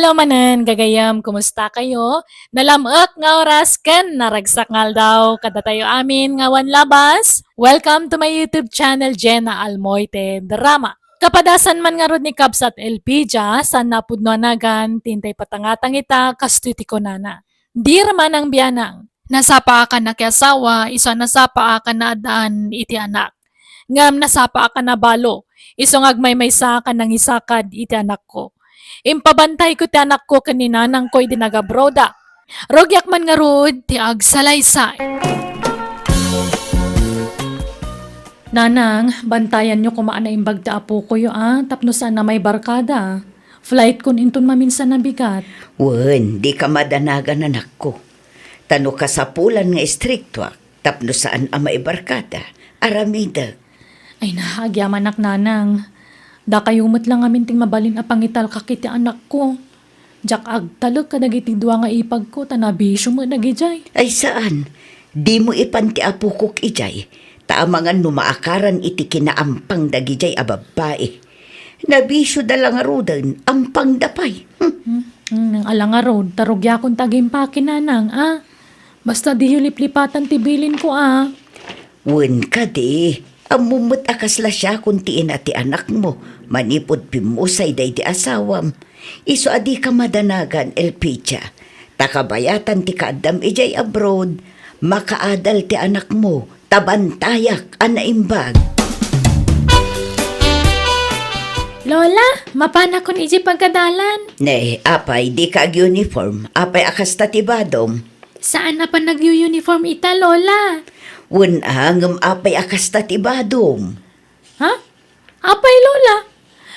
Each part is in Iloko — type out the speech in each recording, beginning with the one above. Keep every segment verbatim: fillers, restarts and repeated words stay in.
Hello manen, gagayem, kumusta kayo? Nalam-ek nga oras ken naragsak nga aldaw kadatayo amin nga awan labas. Welcome to my YouTube channel, Jenna Almoite Drama. Kapadasan man ngarud ni Kabsat Elpidia, saan napudno a nagan, ti intay patangatang ita, kastoy ti kunana. Dear Manang Bianang, nasapaakan a nakiasawa, isu a nasapaakan a addaan iti anak. Ngem nasapaakan a balo, isu nga agmaymaysaak a nangisakad iti anakko. Impabantayko ti anakko ken ni nanangko idi nagabroad a. Rugiak man ngarud ti agsalaysay. Nanang, bantayanyo koma a naimbag ti apokoyo a, tapno saan a maibarkada. Flightkon inton maminsan a bigat. Wen, dika madanagan, anakko. Ta no kasapulan nga istriktoak tapno saan a maibarkada, aramidek. Ay na, agyamanak, nanang. Dakayo met la ngamin ti mabalin a pangitalkak iti anakko. Diak agtalek kadagiti dua nga ipagko, ta nabisio met dagidiay. Ay saan, dimo ipan ti apokok idiay, ta amangan no maakaran iti kinaampang dagidiay a babbai. Nabisioda la ngaruden, ampangda pay. Hmm. Hmm, hmm, ala ngarud, ta rugiakon ti agimpaki, nanang, a? Basta diyo liplipatan ti bilinko, a? Wen kadi, ammom met a kasla siakon ti ina ti anakmo, manipud pimmusay daydi asawam. Isu a dika madanagan, Elpidia. Ta kabayatan ti kaaddam idiay abroad, makaadal ti anakmo, ta bantayak a naimbag. Lola, mapanakon idiay pagadalan. Ne, apay, dika ag-uniform. Apay a kasta ti badom? Saan a panag-uniform ita, Lola. Wen a, ngem apay a kasta ti badom? Ha? Apay, Lola?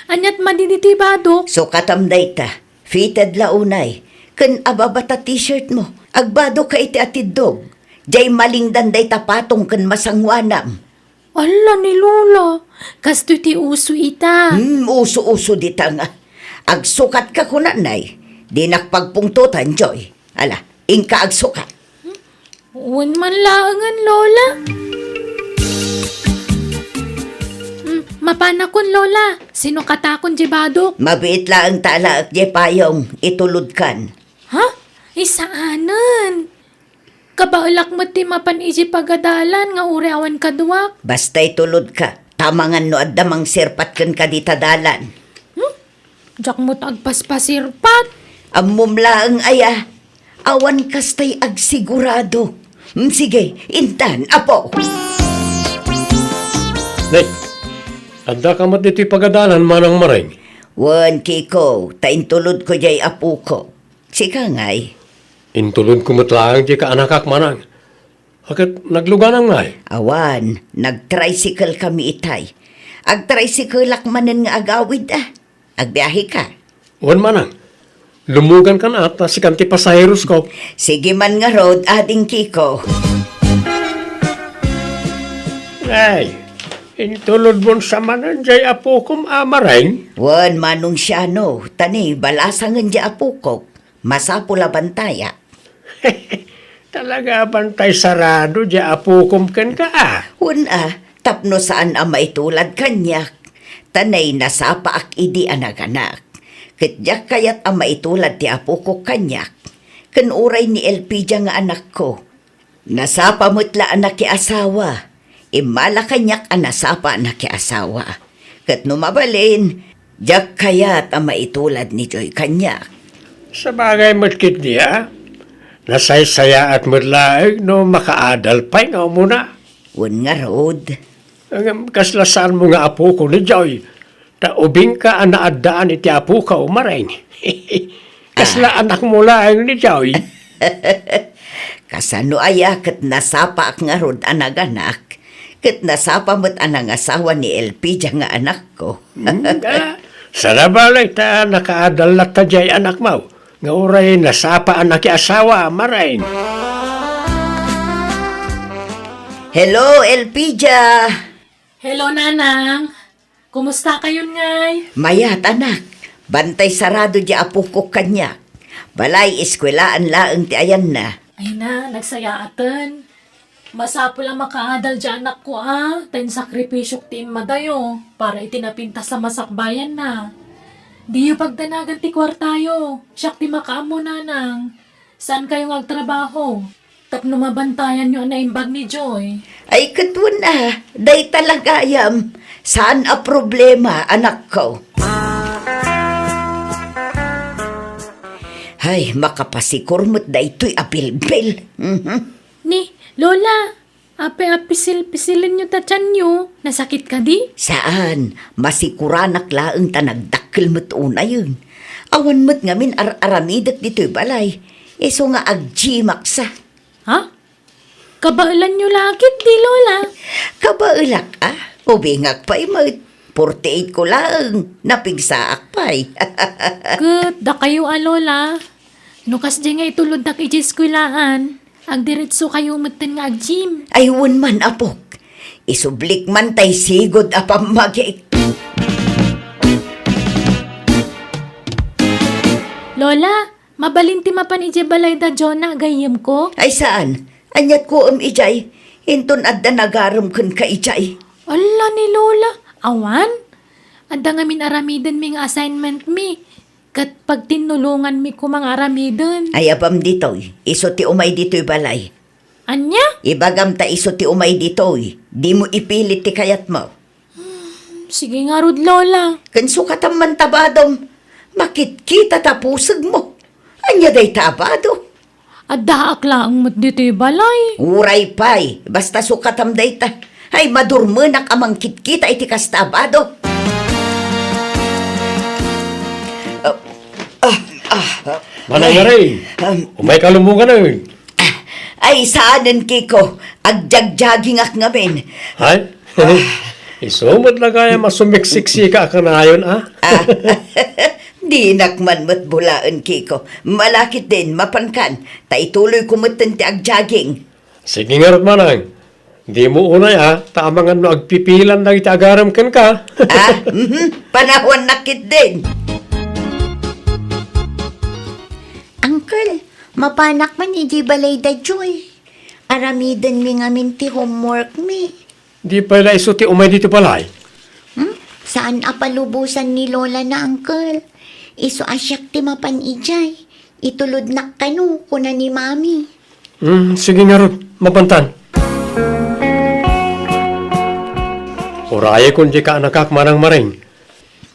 Aniat madi ditoy badok? Sukatam dayta. Fitted la unay. Ken ababa ta t-shirt mo. Agbadokka iti atiddog. Diay malingdan dayta patong ken masangoanam. Alla ni Lola. Kastoy ti uso ita. Hmm, uso-uso dita nga. Agsukatka kunanay. Dinak pagpungtotan, Joy. Ala, inka agsukat. Wen man laengen, Lola. Hmm, mapanakon, Lola. Sinukatakon diay badok. Mabiit laeng ta alaek diay payong, itulodkan. Ha? Ay saanen. Kabaelak met ti mapan idiay pagadalan nga uray awan kaduak. Basta itulodka, ta amangan no adda mangsirpat kenka dita dalan. Hmm? Diak met agpaspasirpat. Ammom laeng aya, awan kastay agsigurado. Hmm, sige, intan, apo. Nay, addaka met ditoy pagadalan, Manang Mareng? Wen, Kiko, ta intulodko diay apoko. Sika ngay? Intulodko met laeng diay kaanakak, Manang. Ket nagluganam ngay? Awan, nag-tricycle kami itay. Ag-tricycle-ak manen nga agawid, a. Agbiaheka. Wen, Manang. Lumugankan a ta sikan ti pasaherosko. Sige man ngarud, Ading Kiko. Ay, intulodmon sa manen diay apokom a Mareng? Wen, Manong Siano, ta ni balasangen diay apokok. Masapul a bantayak. Talaga a bantay sarado diay apokom kenka, a? Wen a, tapno saan a maitulad kaniak. Ta nay nasapaak idi a naganak. Ket diak kayat a maitulad ti apokok kaniak. Ken uray ni Elpidia nga anakko. Nasapa met la a nakiasawa. Immala kaniak a nasapa a nakiasawa. Ket no mabalin, diak kayat a maitulad ni Joy kaniak. Sabagay met ketdi a, nasaysayaat met laeng no makaadal pay nga umuna. Wen ngarud. Ngem kasla saanmo nga apoko ni Joy, ta ubingka a naaddaan iti apokaw, Mareng. Kasla anakmo laeng ni Joy. Kasano aya ket nasapaak ngarud a naganak, ket nasapa met a nangasawa ni Elpidia nga anakko. Hmm, a, saan a bale ta nakaadal latta diay anakmo, nga uray nasapa a nakiasawa, Mareng. Hello, Elpidia! Hello, Nanang. Kumusta kayon ngay? Mayat, anak. Bantay sarado diay apokok kaniak. Balay, eskwelaan laeng ti ayanna. Ay na, nagsayaaten. Masapul a makaadal diay anakko a, ta insakripisyok ti immadayo para iti napintas a masakbayanna. Diyo pagdanagan ti kuartayo. Siak ti makaammo, nanang. Saan kayo nga agtrabaho? Tapno mabantayanyo a naimbag ni Joy. Ay, ket wen a, dayta la gayam. Saan a problema, anakko. Ay, makapasikur met daytoy a bilbil. Mhm. Ni, Lola, apay a pisil-pisilenyo ta tianyo? Nasakit kadi? Saan, masikuranak laeng ta nagdakkel met unayen. Awan met ngamin ar-aramidek ditoy balay. Isu nga agjimaksa. Ha? Kabaelanyo la ketdi, Lola? Kabaelak a? Ubingak pay met. Forty-eight ko laeng. Napigsaak pay. Ket dakayo a, Lola. No kasdi nga ituloddak idiay eskuelaan, agdiretso kayo metten nga ag-gym. Ay, wen man, apok. Isublik man tay sigud a pammagik. Lola, mabalin ti mapan idiay balay da Jonah, gayyemko? Ay, saan? Aniat ko em idiay? Inton adda nagarem kenka idiay. Alla ni Lola, awan? Adda ngamin aramidenmi nga assignment mi. Ket pagtinnulonganmi koma nga aramiden. Ay, apam ditoy, isu ti umay ditoy balay. Ania? Ibagam ta isu ti umay ditoy. Dimo ipilit ti kayatmo. Sige ngarud, Lola. Ken sukatam man ta badom. Makitkita ta pusegmo. Ania dayta a bado? Addaak laeng met ditoy balay. Uray pay, basta sukatam dayta. Ay, madurmenak a mangkitkita iti kasta a bado. Ah, ah, ah. Manang Maring, um, umay ka lumungan, eh. Ah, ay, saanen, Kiko. Agjagjagingak ngamin. Ay? Isu met la gayam a sumiksiksika a kanayon, a? Ah, dinak man met bulaen, Kiko. Malakit din, mapankan. Ta ituloyko metten ti agjaging. Sige ngarud, manang. Dimo unay, a, ta amangan no agpipilan dagiti agarem kenka. Ah, mhm. Panawannak ketdin. Uncle, mapanak man idiay balay da Joy. Aramidenmi ngamin ti homeworkmi. Di pay la isu ti umay ditoy balay? Hmm? Saan a palubosan ni Lola na, Uncle. Isu a siak ti mapan idiay. Itulodnak kano, kuna ni Mami. Hmm, sige ngarud, mapantan. Urayekon ti kaanakak, Manang Maring.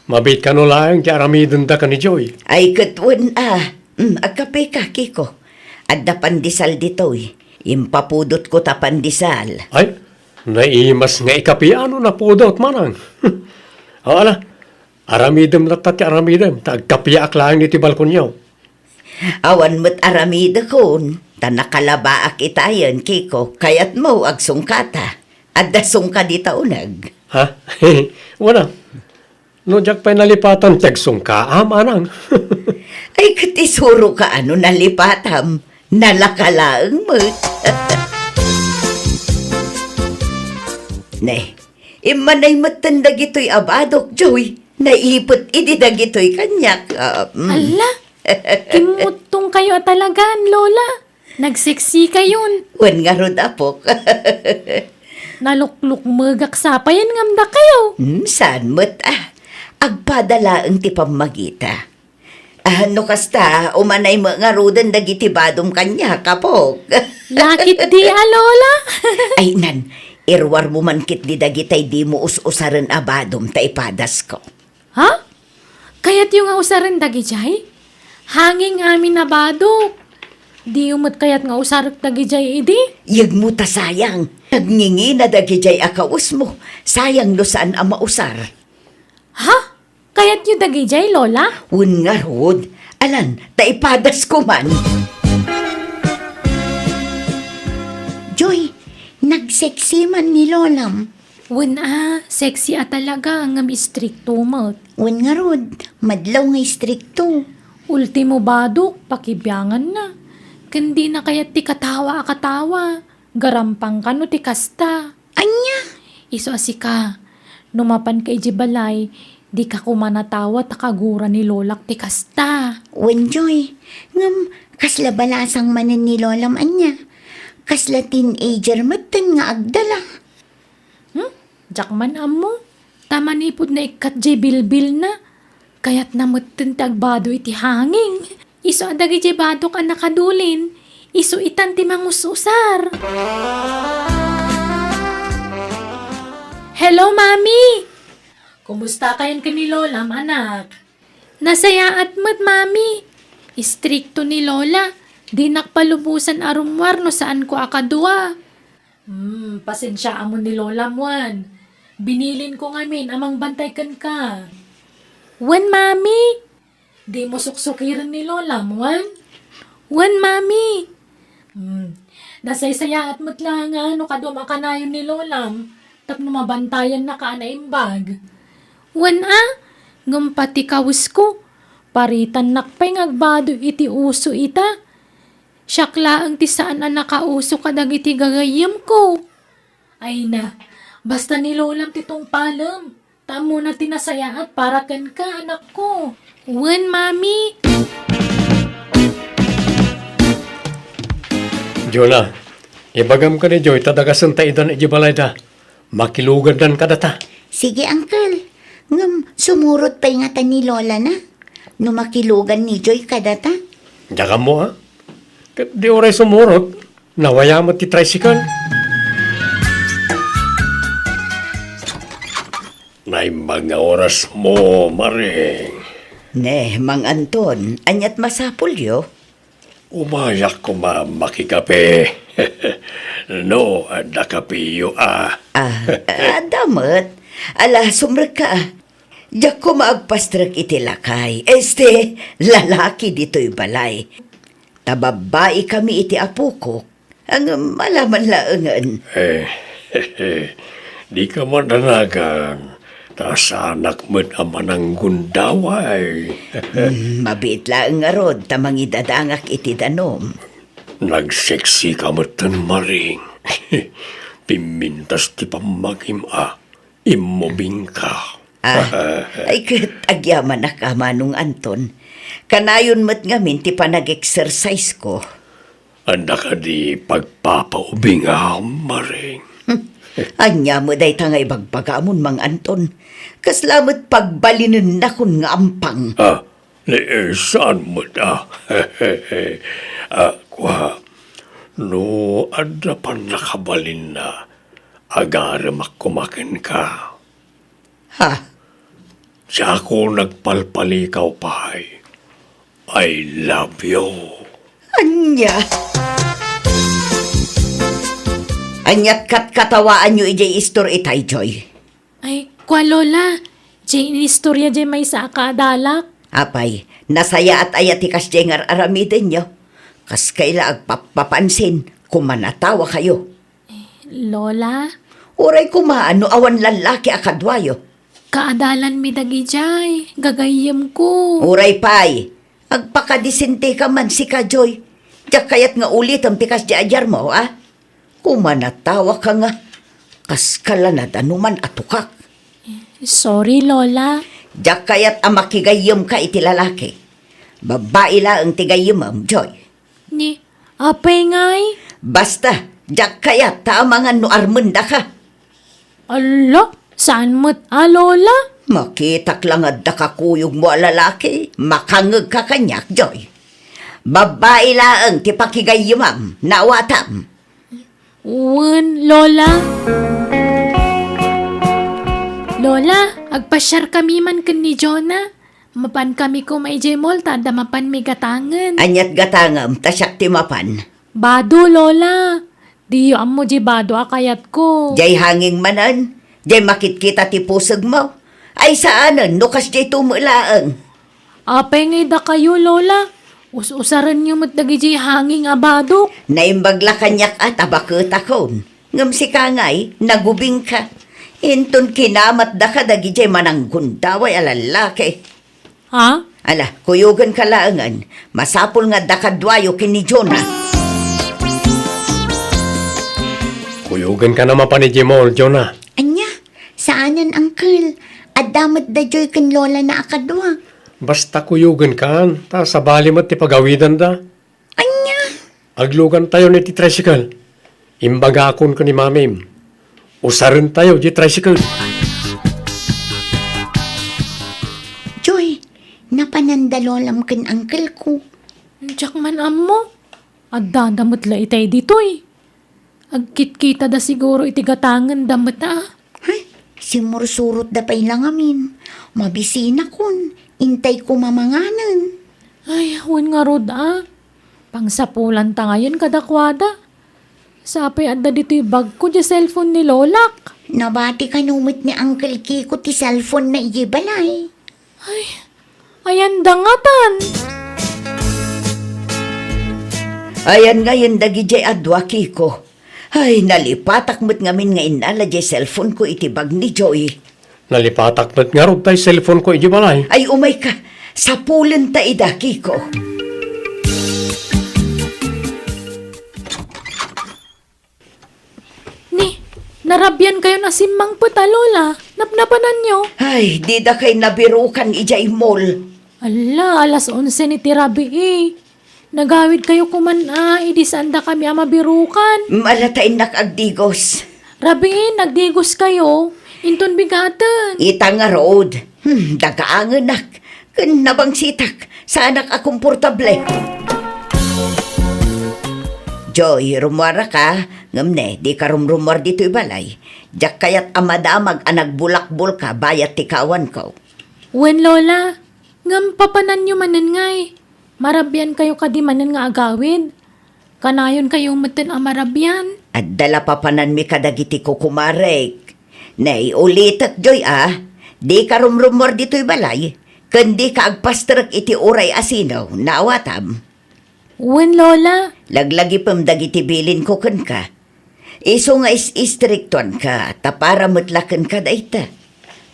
Mabiit kano laeng ti aramidenda ken ni Joy. Ay, ket wen a. Hmm, agkapeka, Kiko. Adda pandesal ditoy. Impapudotko ta pandesal. Ay, naimas nga ikapiano napudot, Manang. O, ala, aramidem latta ti aramidem, ta agkapiaak laeng iti balkonyo. Awan met aramidekon, ta nakalabaak itayen, Kiko. Kayatmo, agsungkata. Adda sungka dita uneg. Ha? Wala. No diak pay nalipatan ti agsungkaam, Manang. Ay, ket isuroka a no nalipatam. Nalaka laeng met. Ne, immanay metten dagitoy a badok, Joy. Naipet idi dagitoy kaniak. Ah, mm. Alla, kimmuttong kayo a talagan, Lola. Nagseksi kayon. Wen ngarud, apok. Naluklukmegak sa payen ngem dakayo. Hmm, saan met, a. Agpada laeng ti pammagita. Ah, no kasta, umanay met ngaruden dagiti badom kaniak, apok. Lakit di a, Lola. Ay, nan, iruarmo man ketdi dagitay dimo us-usaren a badom ta ipadasko. Ha? Kayatyo nga usaren dagidiay? Hanging amin a badok. Diyo met kayat nga usarek dagidiay idi? Yegmo ta sayang. Nagngingina dagidiay a kawesmo. Sayang no saan a mausar. Ha? Kayatyo dagidiay, Lola? Wen ngarud. Alan, ta ipadasko man. Joy, nagseksi man ni Lolam. Wen a, sexy a talaga, ngem istrikto met. Wen ngarud, madlaw nga istrikto. Ultimo badok, pakibianganna. Ken dina kayat ti katawa a katawa. Garampang kano ti kasta. Ania? Isu a sika, no mapanka idiay balay, dika koma natawa ta kagura ni Lolak ti kasta. Wen, Joy, ngem kasla balasang manen ni Lolam ania? Kasla teenager metten nga agdala. Hmm? Diak man ammo. Ta manipud naikkat jay bilbilna, Kayatna metten ti agbado iti hanging. Isu a dagidiay badok a nakadulin, isu itan ti mangus-usar. Hello, Mami! Kumusta kayon ken ni Lolam, anak? Nasayaat met, Mami. Istrikto ni Lola. Dinak palubosan a rummuar no saanko a kadua. Hmm, pasensiaam ni Lolam wen. Binilinko ngamin a mangbantay kenka. Wen, Mami. Dimo suksukiren ni Lolam wen? Wen, Mami. Hmm, nasaysayaat met la nga no kaduam a kanayon ni Lolam tapno mabantayannaka a naimbag. Wen a, ngem pati kawesko, paritannak pay nga agbado iti uso ita. Siak laeng ti saan a nakauso kadagiti gagayyemko. Ay na, basta ni Lolam ti tungpalem. Ta ammona ti nasayaat para kenka, anakko. Wen, Mami. Jonah, ibagam ken ni Joy ta dagasenta idan idiay balayda. Makilugandan kadata. Sige, Uncle. Ngem sumurot pay ngata ni Lola na no makilugan ni Joy kadata. Diak ammo, a? Ket di uray sumurot, nawaya met ti tricycle. Naimbag nga orasmo, Maring. Ne, Mang Anton, aniat masapulyo? Umayak koma makikape. No, adda kapeyo, a. A, adda met. Ala, sumrekka, a. Diak koma agpastrek iti lakay. Este, lalaki ditoy balay. Ta babbai kami iti apoko. Ngem ala man laengen. E, dika madanagan, ta saanak met a mananggundaway. Hmm, mabiit laeng ngarud ta mangidadangak iti danum. Nagseksika metten, Maring. Pimmintas ti pammagim, a. Immubingka. A, ay ket agyamanak a, Manong Anton. Kanayon met ngamin ti panag-exercise-ko. Adda kadi pagpapaubingam, Maring? Ania met dayta nga ibagbagam, Mang Anton? Kasla met pagbalinennakon nga ampang. A, ni, e, saan met, a? A, kua, no adda pannakabalinna, agaremak koma kenka. Ha? Diakon agpalpalikaw pay. I love you. Ania? Aniat katkatawaanyo idiay istor itay, Joy? Ay, kua, Lola. Diay inistorya diay maysa a kaadalak. Apay, nasayaat aya ti kasdiay nga ar-aramidenyo? Kas kaila agpappapansin, kumanatawakayo. Lola? Uray koma no awan lallaki a kaduayo. Kaadalanmi dagidiay, gagayyemko. Uray pay, agpakadisenteka man sika, Joy. Diak kayat nga ulitem ti kasdi a diarmo, a? Kumanatawaka nga, kaskala nadanuman a tukak. Sorry, Lola. Diak kayat a makigayyemka iti lalaki. Babbai laeng ti gayyemem, Joy. Ni, apay ngay? Basta, diak kayat ta amangan no armendaka. Ala, saan met a, Lola? Makitak la nga adda kakuyogmo a lalaki, makangngegka kaniak, Joy. Babbai laeng ti pakigayyemam, naawatam. Wen, Lola. Lola, agpasiarkami man ken ni Jonah. Mapankami koma idiay mall ta adda mapanmi gatangen. Aniat gatangem ta siak ti mapan? Bado, Lola. Diyo ammo diay bado a kayatko. Diay hanging manen? Diay makitkita ti pusegmo? Ay saanen no kasdiay tumo laeng. Apay ngay dakayo, Lola? Us-usarenyo met dagidiay hanging a badok. Naimbag la kaniak a ta baketakon. Ngem sika ngay, nagubingka. Inton kinamatdaka dagidiay mananggundaway a lallaki. Ha? Ala, kuyogenka laengen. Masapul nga adda kaduayo ken ni Jonah. Kuyogenkana mapan idiay mall, Jonah. Ania? Saanen, Uncle. Adda met da Joy ken Lola na a kadua. Basta kuyogenkan, ta sabali met ti pagawidanda. Ania? Aglugantayon iti tricycle. Imbagakon ken ni Mamim. Usarentayo diay tricycle. Joy, Napananda lolam ken uncle ko. Diak man ammo. Addada met la itay ditoy. Agkitkitada siguro iti gatangenda met a. Hay, simmursurotda pay la ngamin. Mabisinakon. Intay ko mamanganen. Ay, wen ngarud a. Pangsapulanta ngayen kadakuada. Sapay adda ditoy bagko diay cellphone ni Lolak. Nabati kano met ni Uncle Kiko ti cellphone na idiay balay. Ay, ayan da ngatan. Ayan ngayen dagidiay a dua, Kiko. Ay, nalipatak met ngamin nga innala diay cellphone ko iti bag ni Joy. Nalipatak met ngarud tay cellphone ko idiay balay. Ay, umayka. Sapulenta ida, Kiko. Ni, narabian kayon a simmangpet a, Lola. Napnapananyo? Ay, dida kay nabirukan idiay mall. Ala, alas onse ni ti rabii. Nagawid kayo koman a, idi saan dakami a mabirukan. Malata innak agdigos. Rabii, nagdigos kayo. Inton bigaten. Ita ngarud. Hmm, dagaangenak. Ken nabangsitak. Saanak a komportable. Joy, rummuaraka. Ngem ne, dika rumrummuar ditoy balay. Diak kayat a madamag a nagbulakbolka bayat ti kaawanko. Wen, Lola. Ngem papananyo manen ngay. Marabian kayo kadi manen nga agawid. Kanayon kayo metten a marabian. Adda la papananmi kadagiti kukumarek. Nay, ulitek, Joy, a. Dika rumrummuar ditoy balay. Ken dika agpasterek iti uray asino. Naawatam? Wen, Lola. Laglagipem dagiti bilinko kenka. Isu nga is-istriktuanka, ta para met la kenka dayta.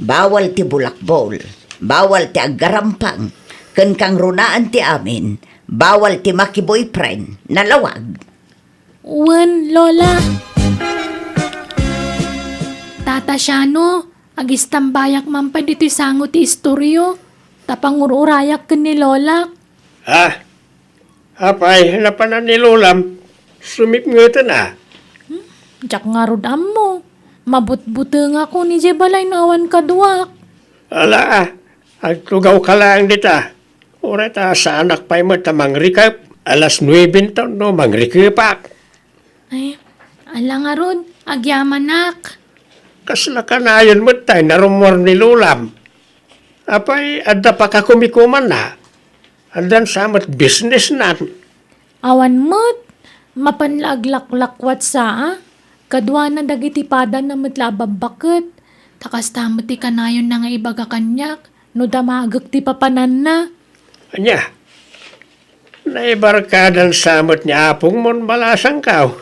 Bawal ti bulakbol, bawal ti aggarampang, ken kangrunaan ti amin, bawal ti makiboyfriend, nalawag. Wen, Lola. Tata Shano, agistambayak man pay ditoy sango ti istoryo, ta pangur-urayak ken ni Lolak. Ah, apay, napanan ni Lolam, sumipngeten a. Hmm, diak ngarud ammo. Mabutbutengakon idiay balay no awan kaduak. Ala, ah, agtugawka laeng dita. Uray ta saanak pay met a mangrikep. Alas nuebe no mangrikepak. Ay, ala ngarud, agyamanak. Kasla kanayon met tay narummuar ni Lolam. Apay, adda pakakumikumanna? Addan sa met businessnan? Awan met, mapan la aglaklakwat sa a. Kaduana dagiti padanna met la a babbaket. Ta kasta met ti kanayonna nga ibaga kaniak, no damagek ti papananna. Ania? Naibarkadan sa met ni apongmon, balasangko.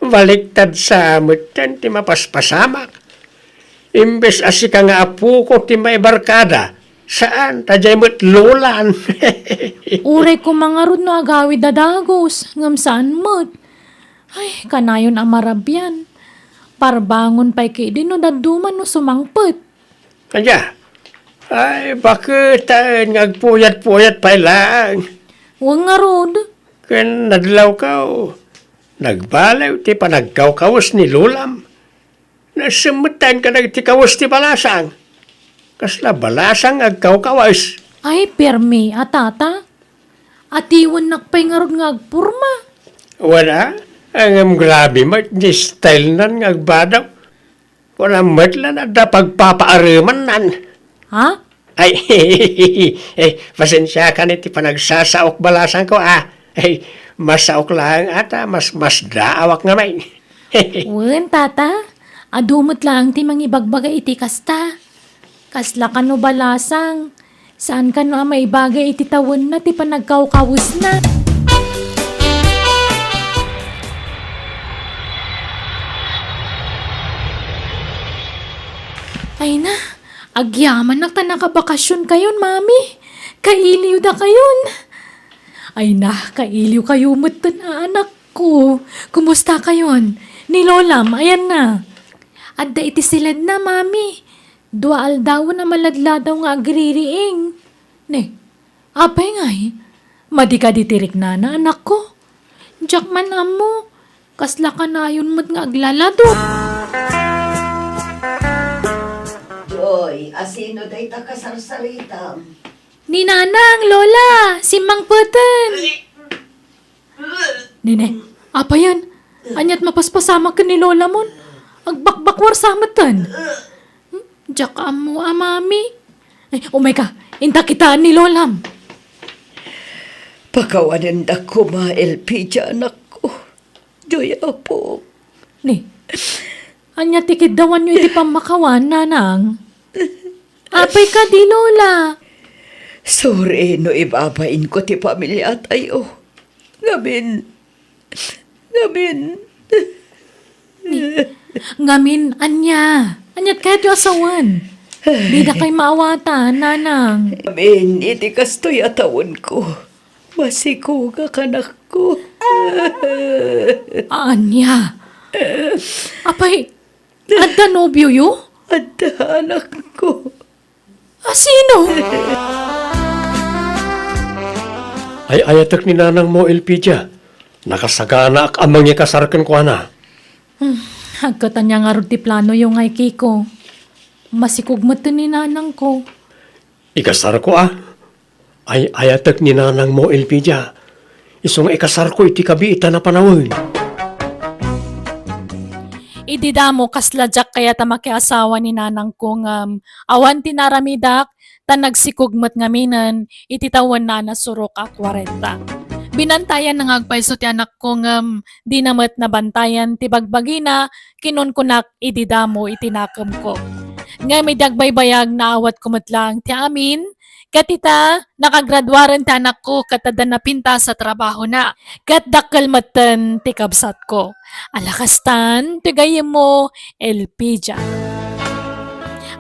Baliktad sa met ti mapaspasamak. Imbes a sika nga apoko ti maibarkada, saan, ta diay met Lolan. Uray koma ngarud no agawid a dagus, ngem saan met. Ay, kanayon a marabian. Parbangon pay ketdi no dadduma no sumangpet. Ania? Ay, baketaen nga agpuyat-puyat pay laeng. Wen ngarud. Ken nadlawko, nagbaliw ti panagkawkawes ni Lolam. Nasemmettaen kadagiti kawes ti balasang. Kasla balasang nga agkawkawes. Ay, permi a, Tata. Atiwennak pay ngarud nga agporma. Wala, ngem grabe met ti style nan nga agbadaw. Kuna met la adda pagpapaaremannan. Ha? Ay, eh, pasensiakan iti panagsasaok, balasangko, a. Eh, masaok laeng a ta masmasdaawak ngamin. Wen, Tata, adu met laeng ti mangibagbaga iti kasta. Kasla kano balasang, saan kano a maibaga iti tawenna ti panagkawkawesna. Ay na, agyamanak ta nakabakasionkayon, Mami. Kailiwdakayon. Ay na, kailiwkayo metten a anakko. Kumustakayon? Ni Lolam, ayanna? Adda iti siledna, Mami. Dua aldawen a maladladaw nga agririing. Ne, apay ngay? Madi kadi ti riknana, anakko? Diak man ammo. Kasla kanayon met nga aglaladok. Joy, asino dayta a kasarsaritam? Ni Nanang, Lola, simmangpeten. Nine, apayan? Aniat mapaspasamak ken ni Lolamon? Agbakbakuar sa metten. Hmm, diak ammo a, Mami. Ay, umayka, inta kitaan ni Lolam. Pakawanendak koma, Elpidia, anakko. Joy, apo. Ni, ania ti kiddawanyo iti pammakawan, Nanang? Apay kadi, Lola? Sorry no ibabainko ti pamiliatayo. Ngamin, ngamin. Ni, ngamin, ania? Aniat kayatyo a sawen? Didakay maawatan, Nanang. Ngamin, iti kastoy a tawenko, masikogak, anakko. Ania? Apay, adda nobioyo? Adda, anakko. A sino? Ay-ayatek ni nanangmo, Elpidia. Nakasaganaak a mangikasar kenkuana. Hmm, agkat ania ngarud ti planoyo ngay, Kiko? Masikog met ni nanangko. Ikasarko a. Ay-ayatek ni nanangmo, Elpidia. Isu nga ikasarko iti kabiitan a panawen. Idi damo, kasla diak kayat a makiasawa ni nanangko ngem awan ti naaramidak, ta nagsikog met ngaminen iti tawenna a nasurok a kuarenta. Binantayanna nga agpayso ti anakko ngem dina met nabantayan ti bagbagina, kinunkunak idi damo iti nakemko. Ngem idi agbaybayag, naawatko met laeng ti amin, ket ita, nakagraduaren ti anakko ket adda napintas a trabahona, ket dakkel metten ti kabsatko. Ala kastan ti gayyemmo, Elpidia.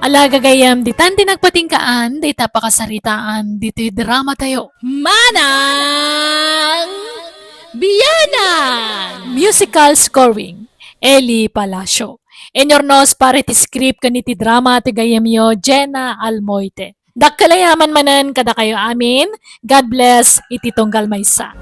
Ala gagayyem, ditan ti nagpatinggaan dayta pakasaritaan ditoy dramatayo. Manang Bianang! Musical scoring, Eli Palacio. Inyurnos para iti script ken iti drama ti gayyemyo, Jenna Almoite. Dakkel a yaman manen kadakayo amin. God bless iti tunggal maysa.